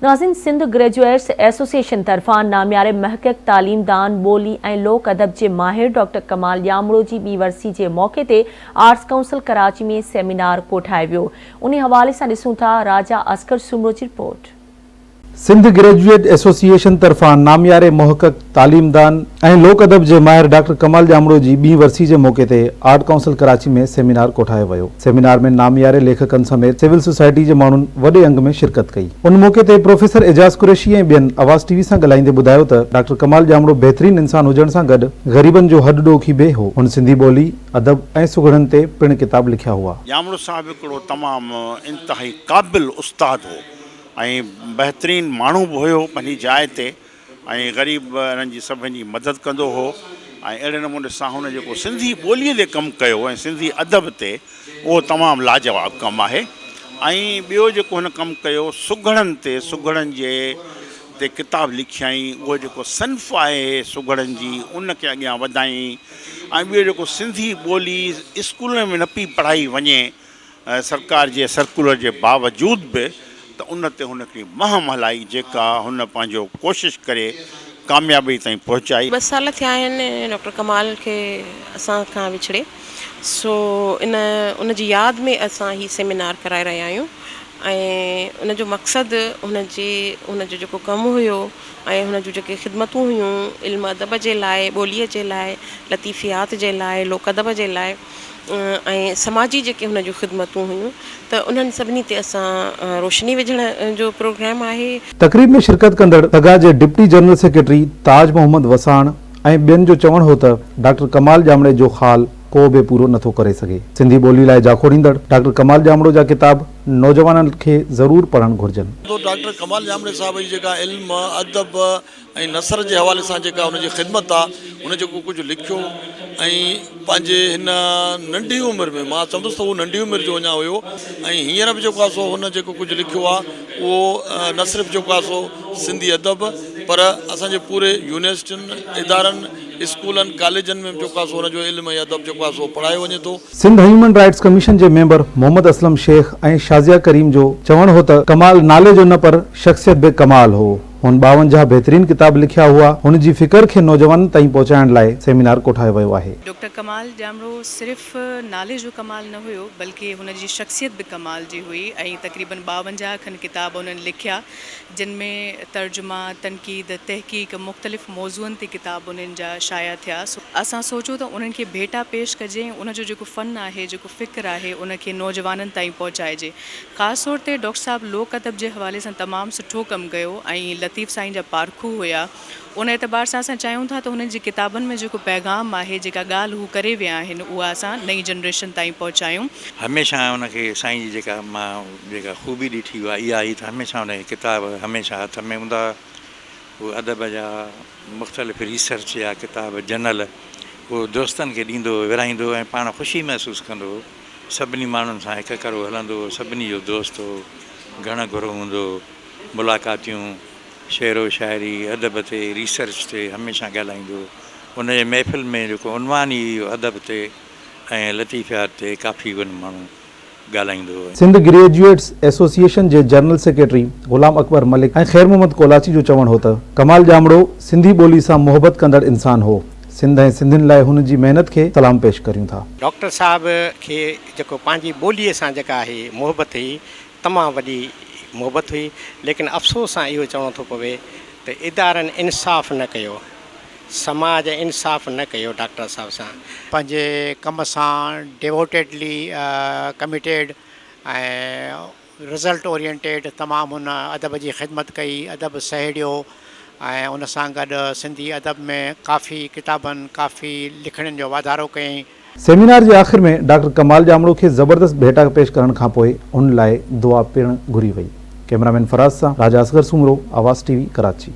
ناظرين Sindh graduates association طرفان نامياري محقق، تعليمدان، ٻولي ۽ لوڪ ادب جي ماهر ڊاڪٽر ڪمال ڄامڙو جي ٻي ورسي جي موقعي تي آرٽس ڪائونسل ڪراچي ۾ سيمينار ڪوٺايو ويو. انهي حوالي سان ڏسون ٿا راجا اصغر سومرو جي رپورٽ. سنڌ گريجوئيٽ ايسوسيئيشن طرفان نامياري محقق، تعليمدان ۽ لوڪ ادب جي ماهر ڊاڪٽر ڪمال ڄامڙو جي ٻي ورسي جي موقعي تي آرٽ ڪائونسل ڪراچي ۾ سيمينار ڪوٺايو ويو. سيمينار ۾ نامياري ليکڪن سميت سول سوسائٽي جي ماڻهن وڏي انگ ۾ شرڪت ڪئي. ان موقعي تي پروفيسر اعجاز قريشي ۽ ٻين آواز ٽي وي سان ڳالهائيندي ٻڌايو ته ڊاڪٽر ڪمال ڄامڙو بهترين انسان هجڻ سان گڏ غريبن جو هڏ ڏوکي به هو. هن سنڌي ٻولي، ادب ۽ سگهڙن تي پڻ ڪتاب لکيا هئا. ڄامڙو صاحب هڪڙو تمام انتهائي قابل استاد هو. ۽ بهترين ماڻهو به هيو پنهنجي جاء تي ۽ غريب انهن جي سڀن جي مدد ڪندو هو ۽ اهڙي نموني سان هن جيڪو سنڌي ٻوليء تي ڪم ڪيو ۽ سنڌي ادب تي اهو تمام لاجواب ڪم آهي ۽ ٻيو جيڪو هن ڪم ڪيو سگهڙن تي سگهڙن جي تي ڪتاب لکيائين اهو جيڪو صنف آهي سگهڙن جي ان کي اڳيان وڌائين ۽ ٻيو جيڪو سنڌي ٻولي اسڪولن ۾ نه پئي پڙهائي وڃي سرڪار جي سرڪولر جي باوجود به ته ان تي هن هڪڙي مهم هلائي جيڪا هن پنهنجو ڪوشش ڪري ڪاميابي تائين پهچائي. ٻه سال ٿيا آهن ڊاڪٽر ڪمال کي اسان کان وڇڙي سو ان ان جي ياد ۾ اسان هي سيمينار ڪرائي رهيا آهيون ۽ ان جو مقصد هن جي هن جو جيڪو ڪم هيو ۽ هن جون جيڪي خدمتون هيون علم ادب جي لاء ٻوليء جي لاء لطيفيات جي لاء لوڪ ادب جي لاء ۽ سماجي جيڪي هن جون خدمتون هيون ته انهن سڀني تي اسان روشني وجهڻ جو پروگرام آهي. تقريب ۾ شرڪت ڪندڙ سگا جي deputy general secretary Taj Muhammad Wassan ۽ ٻين جو چوڻ هو ته ڊاڪٽر ڪمال ڄامڙي جو خال ڪو به پورو نٿو ڪري سگهي. سنڌي ٻولي لاء جاکوڙيندڙ ڊاڪٽر ڪمال ڄامڙو جا ڪتاب نوجوانن کي ضرور پڙهڻ گهرجن. ڊاڪٽر ڪمال ڄامڙي صاحب جي جيڪا علم، ادب ۽ نثر جي حوالي سان جيڪا هن جي خدمت آ، هن جيڪو ڪجهه لکيو ۽ پنهنجي هن ننڍي عمر ۾ مان چوندس ته هو ننڍي عمر جو اڃا هيو ۽ هينئر به جيڪو آ سو هن جيڪو ڪجهه لکيو آ اهو نه صرف جيڪو آ سو سنڌي ادب پر اسان جي پوري يونيورسٽين، ادارن، اسڪولن، ڪاليجن ۾ به جيڪو آ سو هن جو علم ۽ ادب جيڪو آ سو پڙهايو وڃي ٿو. سنڌ هيومن رائيٽس ڪميشن جي ميمبر محمد اسلم شيخ ۽ شازيه ڪريم جو چوڻ هو ته ڪمال نالي جو نه پر شخصيت به ڪمال هو. هن ٻاونجاهه بهترين ڪتاب لکيا هئا. هن جي فڪر کي نوجوانن تائين پهچائڻ لاء سيمينار ڪوٺايو ويو آهي. ڊاڪٽر ڪمال ڄامڙو صرف نالي جو ڪمال نه هيو بلڪه هن جي شخصيت به ڪمال جي هئي ۽ تقريبن ٻاونجاهه کن ڪتاب انهن لکيا جن ۾ ترجما، تنقيد، تحقيق مختلف موضوعن تي ڪتاب انهن جا شايع ٿيا سو اسان سوچيو ته انهن کي ڀيٽا پيش ڪجي ۽ ان جو جيڪو فن آهي جيڪو فڪر آهي ان کي نوجوانن تائين پهچائجي. خاص طور تي ڊاڪٽر صاحب لوڪ ادب جي حوالي سان تمام سٺو ڪم ڪيو ۽ لطيف سائين جا پارکو هيا ان اعتبار سان اسان چاهيون ٿا ته هنن جي ڪتابن ۾ جيڪو پيغام آهي جيڪا ڳالهه هو ڪري ويا آهن اها اسان نئين جنريشن تائين پهچايون. هميشه ان کي سائين جي جيڪا مان جيڪا خوبي ڏٺي اها اها هئي ته هميشه ان کي ڪتاب هميشه هٿ ۾ هوندا هئا هو ادب جا مختلف ريسرچ جا ڪتاب جنرل هو دوستن کي ڏيندو هو ورهائيندو هو ۽ پاڻ خوشي محسوس ڪندو هو. سڀني ماڻهن سان هڪ ڪرو هلندو هو، سڀني جو دوست هو، گهڻ گهرو هوندو هو، ملاقاتيون، شعر و شاعري، ادب تي، ريسرچ تي هميشه ڳالهائيندو هو. ان جي محفل ۾ جيڪو عنوان ئي اهو ادب تي ۽ لطيفيات تي ڪافي ان ماڻهو ڳالهائيندو هو. سنڌ گريجوئيٽس ايسوسيئيشن جي جنرل سيڪريٽري غلام اڪبر ملڪ ۽ خير محمد ڪولاچي جو چوڻ هو ته ڪمال ڄامڙو سنڌي ٻولي سان محبت ڪندڙ انسان هو، سنڌ ۽ سنڌين لاء هن جي محنت کي سلام پيش ڪريون ٿا. ڊاڪٽر صاحب کي جيڪو پنهنجي ٻوليء سان جيڪا هي محبت هئي تمام وڏي محبت هئي ليڪن افسوس سان اهو چوڻو ٿو پوي ته ادارن انصاف نه ڪيو سماج انصاف نه ڪيو ڊاڪٽر صاحب سان. پنهنجي ڪم سان ڊيووٽيڊلي ڪميٽيڊ ۽ رزلٽ اورينٽيڊ تمام هن ادب جي خدمت ڪئي، ادب سهيڙيو ۽ ان سان گڏ سنڌي ادب ۾ ڪافي ڪتابن، ڪافي لکڻين جو واڌارو ڪيائين. سيمينار جي آخر ۾ ڊاڪٽر ڪمال ڄامڙو کي زبردست ڀيٽا پيش ڪرڻ کانپوء هن لاء دعا پڻ گهري وئي. ڪئميرامين فراز سان راجا اصغر سومرو، آواز ٽي وي، ڪراچي.